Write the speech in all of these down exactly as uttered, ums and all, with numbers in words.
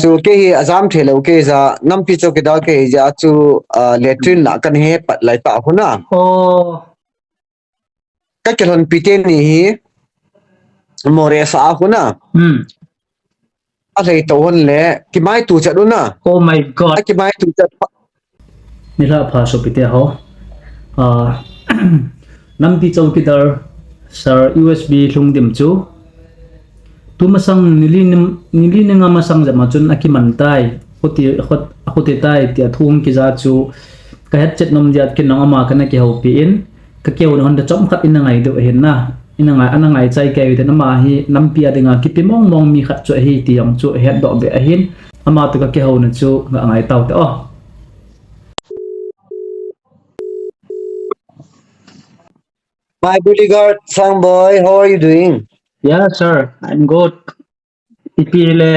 chu kei hi ajam thei lou kei ja, nampi chowkidar kei ja chu, ah, latrine la kan he pat lai ta khu na. Oh. Ka kilhonpi teni hi Moreh sa a khu na. Hmm. A lei to hon le, kimai tu chat u na. Oh my God. A kimai tu chat. Nilhah pha sopite ho. Ah, nampi chowkidar Sir U S B Lhungdim chu. Tumasang nili ni, nili ni nga masang jep ma chun akiman tai. Khuti, khut, akhuti tai, tia thu kija chu. Ka het chet nom dia kin nong ama kana kihoupi in. Ka keu na hon da chomkhat ina ngai deuh ahin na. Ina ngai, ana ngai chai kei u te na ama hi nampi a dinga kipi mong mong mi khat chu ahi ti jong chu het doh be ahin. Ama tu ka kihou na chu nga ngai tau te o. My bodyguard, Sangboy, how are you doing? Yeah, sir, I'm good. Ipi le,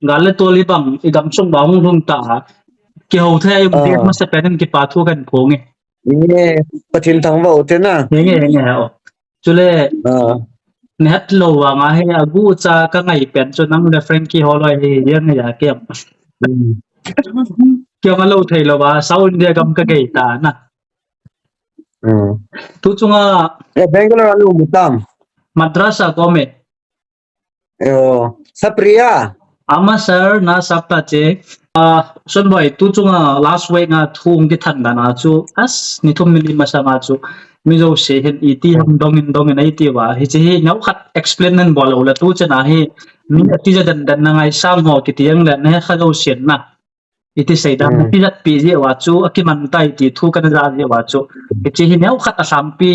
gal le tol ibang, i gamsung ba hung lhung ta. Kihou thei a i um ti, ah, masa pen in kipa thu kan phong e. Nge, Pathen thangvah u te na. Nge, nge, nge, o. Chule, ah, ni het lou vang a hi, agu cha ka ngai pen chu nang le Frankie ho loi hi, yang ya kem. Hmm. Kiang a lou thei lou va, South India gam ka gei ta na. Hmm. Tu chunga, eh, Bangalore a lum u tam? Madras a ka um e. Yo, sapri a? Ama sir, na sap ta che. Ah, Sonboi, tu chunga last week nga thu hung kithan dan a chu, as, ni thum ni li masang a chu, mi jouse hin iti ham dong in dong in a iti uva. Hiche hi neokhat explain nan bol u le tu chen a hi, mi ati ja dan dan na ngaisang ho kiti jeng le, na he kha jouse na. Iti sei dan, hmm, pi jat pi jeh uva chu, akiman tai ti thu kana ja jeh uva chu. Hiche hi neokhat a lhampi,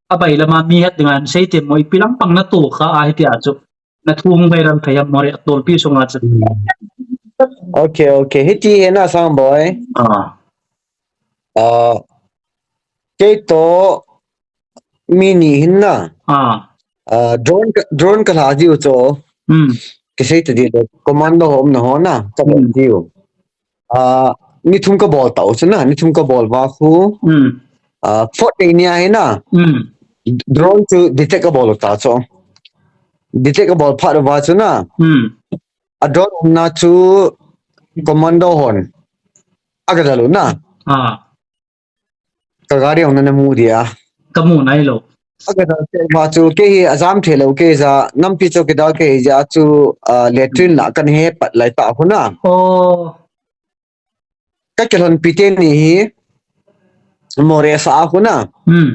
a bai lama mi het dinga hin sei te mo, ipi lampang na tu kha a hiti a chu. Na thu hung viral thei ham Moreh tolpi sunga chu. Okay, okay. Hiti hi na Sangboy. Ah. Ah, kei to mi ni hin na. Ah. Ah, drone ka, drone ka lha jiu chu. Hmm. Kisei ta di le, commando ho umna ho na, ka bol, hmm, jiu. Ah, ni thum ka bol tau chu na, ni thum ka bol va khu. Hmm. Ah, fourth day ni a hi na. Hmm. Drone chu detect ka bol ta chu. Detect ka bol phat uva chu na. Hmm. A drone umna chu commando hon. A ka dal u na. Ah. Ka gari hon na mu dia. Ka mu nai lou. A ka dal te ma chu kei hi ajam thei lou kei ja, nampi chowkidar kei ja chu, ah, latrine la kan he pat lai ta khu na. Oh. Ka kilhonpi teni hi Moreh sa a khu na. Hmm.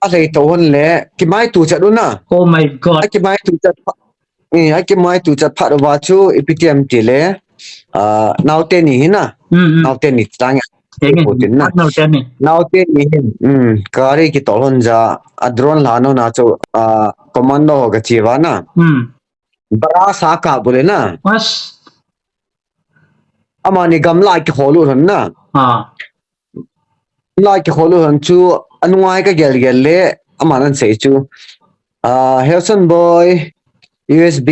A lei to hon le, kimai tu chat u na. Oh my God. A kimai tu chat pha, eh, a kimai tu chat phat uva chu, ipi ti ham ti le, ah, naote ni hi na. Hmm, hmm. Naote ni tang ya. Enge, ko tin na. Naote ni. Naote ni hin, hmm, gari kitol hon ja, a drone lha nau na chu, ah, commando ho ka chi uva na. Hmm. Bara sa ka bu le na. Mas. Amani gamla kikhol u hon na. Ah. Gamla kikhol u hon chu anunga hi ka gel gel le aman asei chu. Ah, Helson boy, U S B.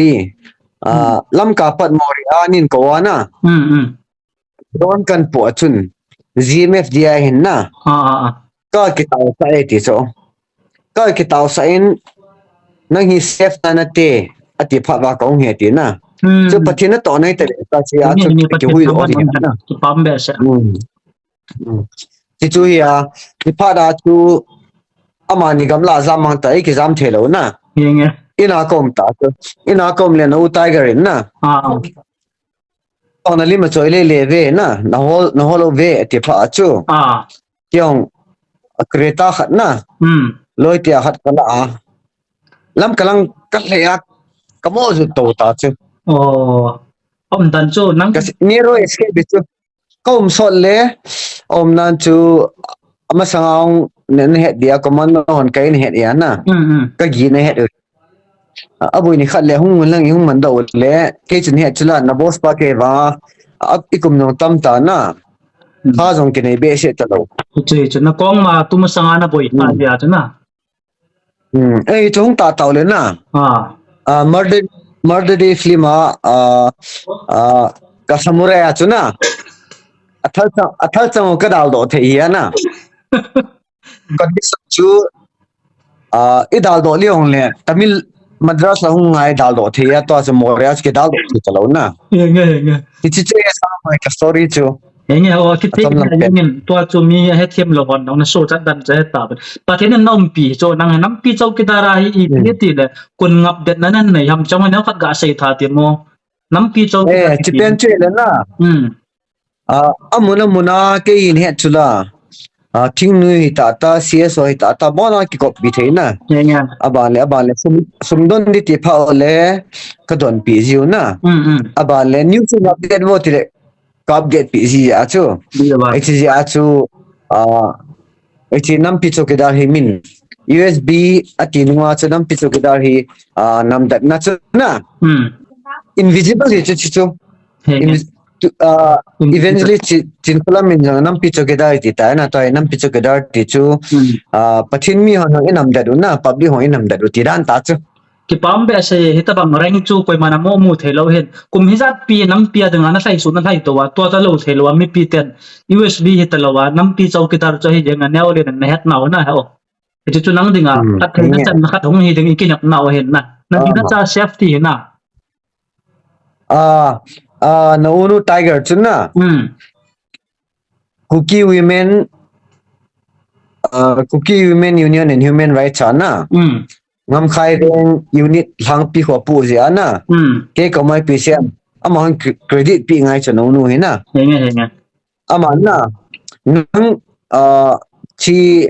Ah, hmm, Lamka pat Moreh a nin kou a na. Hmm, hmm. Drone kan pu a chun G M F D I hin na. Ah, ah, ah. Ka kitao sa e ti chu. Ka kitao sa in nang hi safe ta na te ati phat uva ka hung he ti na. Hmm. Chu Pathen natoh nai ta le ta chi a chu kihui lo ni na. Kipam be sa. Hmm. Hmm. Ti chu hi a, ti phat a chu amani gamla jam mang ta, ei kijam thei lou na. Nge, nge. Ina ka um ta chu. Ina ka um le na u Tiger in na. Ah, ah. Tong na lim a choi le le ve na, na hol, na hol ve ti phat a chu. Ah. Kiong, a Creta khat na. Hmm. Loi tia khat ka la a. Lam ka lang ka hle a, ka mo ju to ta chu. Oh. Om dan chu nang. Ka si, narrow escape chu. Ka um sot le, um nan chu, amasang a hung na, na het dia, commando hon ka in het ia na. Hmm, hmm. Ka gi na het u. A, abui ni khat le hung lang hung man doh le, kei chun het chu la, na boss pa kei vang a, a, i kum jong tam ta na. Hmm. Kha jong kinei behseh ta lou. Chu, chu, na kong ma tumasang a na boi ta, hmm, dia chu na. Hmm. Ei, chu hung ta tau le na. Ah. Ah, Murder, Murder Day film a, ah, ah, ka samurai a chu na. A thal chang, a thal chang ka dal doh thei hi a na. Condition chu, ah, i dal doh liong le, Tamil, Madras la hung ngai daldoh thei a, tua chu Moreh a chu kidaldoh thei talou na. Henge, henge. Hiche chu e sa mai ka story chu. Henge, o, kiti Achom lam pen. Henge, tua chu mi ahethem lou hon, nang na so chat dan cha heta. Pathen in na umpi chu, nang nampi chowkidar a hi i Hmm. ti le, kon ngap det na nan nei ham chang ne khat ga sei tha ti mo. Nampi chowkidar Eh, ti. Chi pen chu le na. Hmm. Ah, amun amun a kei in het chu la. Ah, thingnoi hi ta ta, C S O hi ta ta, bon a kikop pi thei na. Henge. Aban le, aban le, sum, sum don di ti pha o le, ka don pi jiu na. Hmm, hmm. Aban le, news chu update vo ti le, ka update pi ji a chu. Di ba. Hiche ji a chu, ah, hiche nampi chowkidar hi min. U S B ati nunga chu nampi chowkidar hi, ah, namdatna chu na. Hmm. Invisible hi chu, chu, chu. Henge. Invis-, tu, ah, Invis- Evangelist Chi-, Chinkholam in jong nampi chowkidar ti ta na, tua nampi chowkidar ti chu, Hmm. ah, Pathen mi hon hung i namdat u na, public hon i namdat u ti dan ta chu. Kipah behseh, hitabang rank chu koiman amu mu thei lou hin. Kum hijat pi nampi a dinga na lhai su na lhai to a, tua ta lou thei lou a, mipi ten U S B hi ta lou a, nampi chowkidar chu hi jeng a neo le na het nau na ha o. Hichu chu nang dinga, Hmm, khat thei na henge. Chan na khat hung hi ding i kinep nau hin na. Na Ah. Dinga cha safety hi na. Ah, ah, na unu Tiger chu na. Hmm. Kuki Women, ah, Kuki Women Union and Human Rights a na. Hmm. Ngamkhai Veng unit Lhangpi kho pu ji a na. Hmm. Kei komai pi siam. Ama hon cre-, credit pi ngai chu na unu hi na. Henge, henge. Ama na. Nang, ah, chi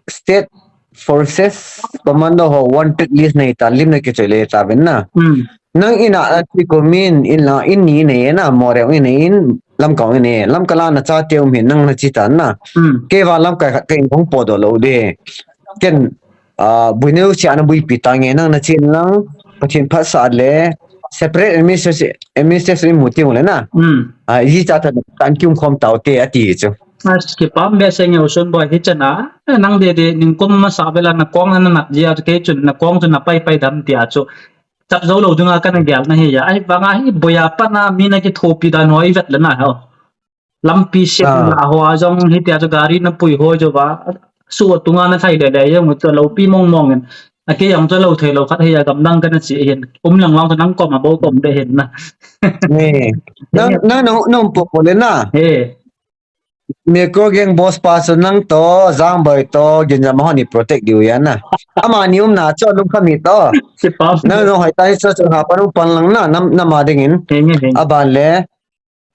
State Forces Commando ho wanted list nei ta, lim na kichoi le ta ben na. Hmm. Nang ina a chi ko min in la in ni nei na, Moreh in nei in, Lamka in nei, Lamka la na chate um hin nang na chi ta na. Hmm. Kei va Lamka khat ka in kong po do lou de. Ken, ah, buineu si ana buipi ta nge nang na chi lang, Pathen phat sa le, separate administration, administration mu ti le na. Hmm. Ah, ji cha ta tan kium khom tau te ati chu. As kipah behseh nge u Sunboi hi chana, eh, nang de de, ningkum masa vela na kong na nat ji a chu kei chun na kong chu na pai pai dam ti a chu. Chap jou lou dinga kana gel na hi a. Ahivanga hi boya pa na mi na kithopi dan ho i vet le na ho. Lampi siam Ah. La ho a jong hi ti a chu gari na pui ho jo va. Su tunga na thai le le jong chu lou pi mong mong in. A kei jong chu lou thei lou khat hi a gam dang kana chi hin. Um lang lang chu nang kom a bo kom de hin na. Nge. Nang, nang, nang, nang po po le na. He. Mekro gang boss pa chu nang to, Jangboi to, Ginjam ho ni protect diu ya na. Ama ni um na chu lungkham hi to. Kipah. Nang jong hoi ta hi chu chu ha pa nung pan lang na, nam, nam a ding in. Henge, henge. Aban le,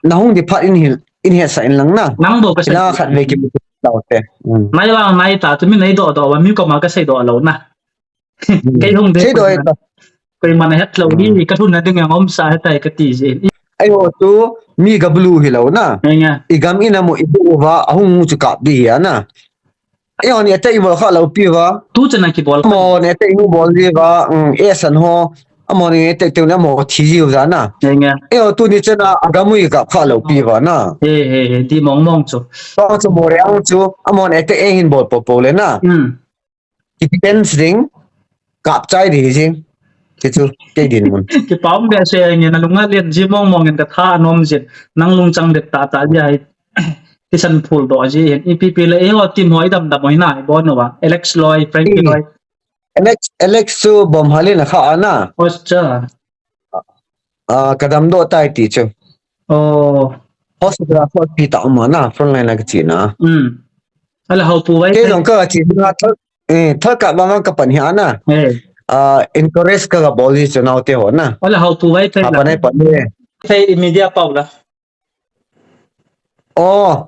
na hung di phat in hil, in hesa in lang na. Nang do ka sei. Ina khat ve ki tau te. Hmm. Nai lang nai ta, chu mi nei do do, wa mi ko ma ka sei do lo na. Hmm. Kei hung de. Sei do ko e na. Ta. Koiman a het lou hi, Hmm. Ka lhun na ding a ngom sa he tai ka ti ji. Ai ho tu, mi ga bulu hi lou na. Ai nga. I gam ina mo i bu va, a hung chu kap di hi a na. Ai ho ni attack i bol kha lou pi va. Tu chana ki bol. Mo ni attack i bol di va, mm, e san ho. Amo ni attack te na mo thi ji u za na. Ai nga. Ai ho tu ni chana a gam u i kap kha lou pi va na. He, he, he, ti mong mong chu. Pa chu mo re ang chu, amo ni attack e hin bol po po le na. Hmm. Ki defense ding, kap chai di jing. Ti chu, kei din mun. Kipah um behseh nge na lunga len ji mong mong in ka tha anom jin. Nang lungchang det ta ta ji ai. Ti san phul do ji hin. I pi pi le e ho team ho i dam dam hoi na, i bon wa. Alex Loi, Frankie Eh. Loi. Alex, Alex chu bom hal in a kha a na. Acha. Ah, ka dam do tai ti chu. Oh. Hospital a kho pi ta um a na, front line la ka chi na. Hmm. Ala hau pu vai. Kei jong ka chi na, thal, eh, thal ka ba mang ka pan hi a na. Eh. Ah, encourage ka ga bol hi chu nau te ho na. Ala hau pu vai thai Ha la. Pan ai pan ni. Thai media pau la. Oh,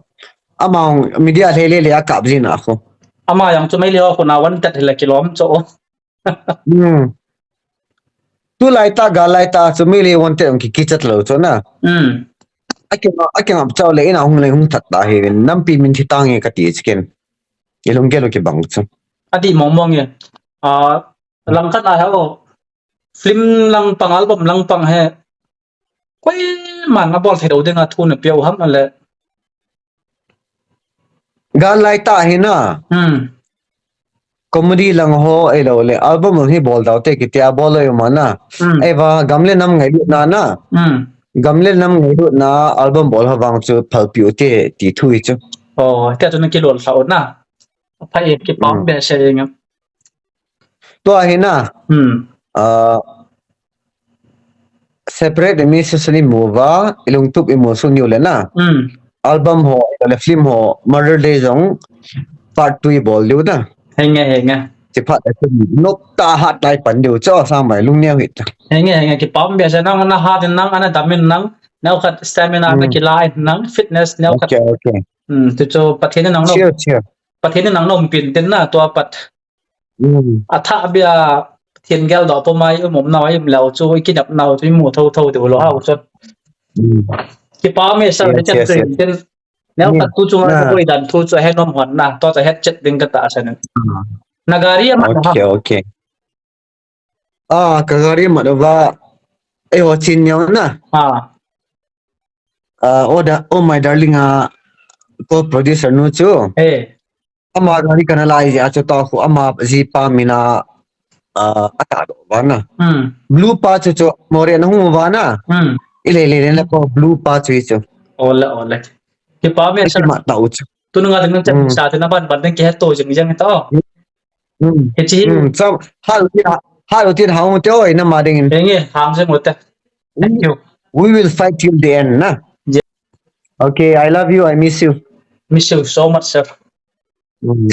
amang media le le le a kap jin a kho. Ama yang chu mai le ho ko na wanted hi la kilom cho. Hmm. Tu lai ta, ga lai ta, chu mi le wanted ang ki kichat lo chu na. Hmm. A ke ma, a ke ngam chau le ina hung le hung that ta hi, nampi min thi ta nge ka ti chicken. I lung ke lo ki bang chu. A di mong mong ye. Ah, lang khat a ha o. Film lang pang, album lang pang he. Koiman a bol thei lo ding a thu na piau ham a le. Ga lai ta hi na. Hmm. Comedy lang ho, ei lo le, album hi bol dau te kiti a bol lo ma na. Hmm. Ei va, gam le nam ngailut na na. Hmm. Gam le nam ngailut na, album bol ha vang chu phalpi u te, ti thu hi chu. Oh, te chu na kilol sa u na. Phai kipah Hmm. behseh nge. Tua hi na. Hmm. Ah, separate emission imu uva, ilungtup imu sun uleh na. Hmm. Album ho, le film ho, Mother Day jong part two ibol diu na. Henge, henge. Chiphat a chun nop tah a hat lai pan diu chu, sangmai lungneo hih ta. Henge, henge, kipah um behseh, nang ana hat in nang, ana dam in nang, neokhat stamina na kila in nang, fitness neokhat. Okay, okay. Hmm, tu chu Pathen in nang nom. Cheer, cheer. Pathen in nang nom pin tin na, tua pat. Hmm. Athah bia Pathen geldoh puma i um um nau, i um leu chu, i kinep nau chu, i mu thotho diu lou hao chu. Hmm. Kipah um e sir, yes, yes, yes. Tin. Neo khat tu chunga ka koi dan thu chu ahe nom hon na, to cha het chet ding ka tahsan. Ah. Na gari amat ha. Okay, okay. Ah, ka gari amat uva. Eiho chin neo na. Ah. Ah, oh, da, oh my darling, ah, ko producer nu chu. Eh. Ama gari kana lai jeh a chu to khu ama jipa min a, ah, ata doh uva na. Hmm. Blue pa chu chu more na hung uva na. Hmm. I le le le na ko blue pa chu hi chu. Ole, ole. Kipah um e sir. Kima tau chu. Tuni nga ding nang chan sa te na ban ban ding kihe to jing jing to. Hmm. Hichi. Hmm. So, hal ti ha, hal ti ha, um te oi na ma ding in. Henge, hang jing ute. Thank you. We will fight till the end na. Yeah. Okay, I love you, I miss you. Miss you so much, sir. Hmm.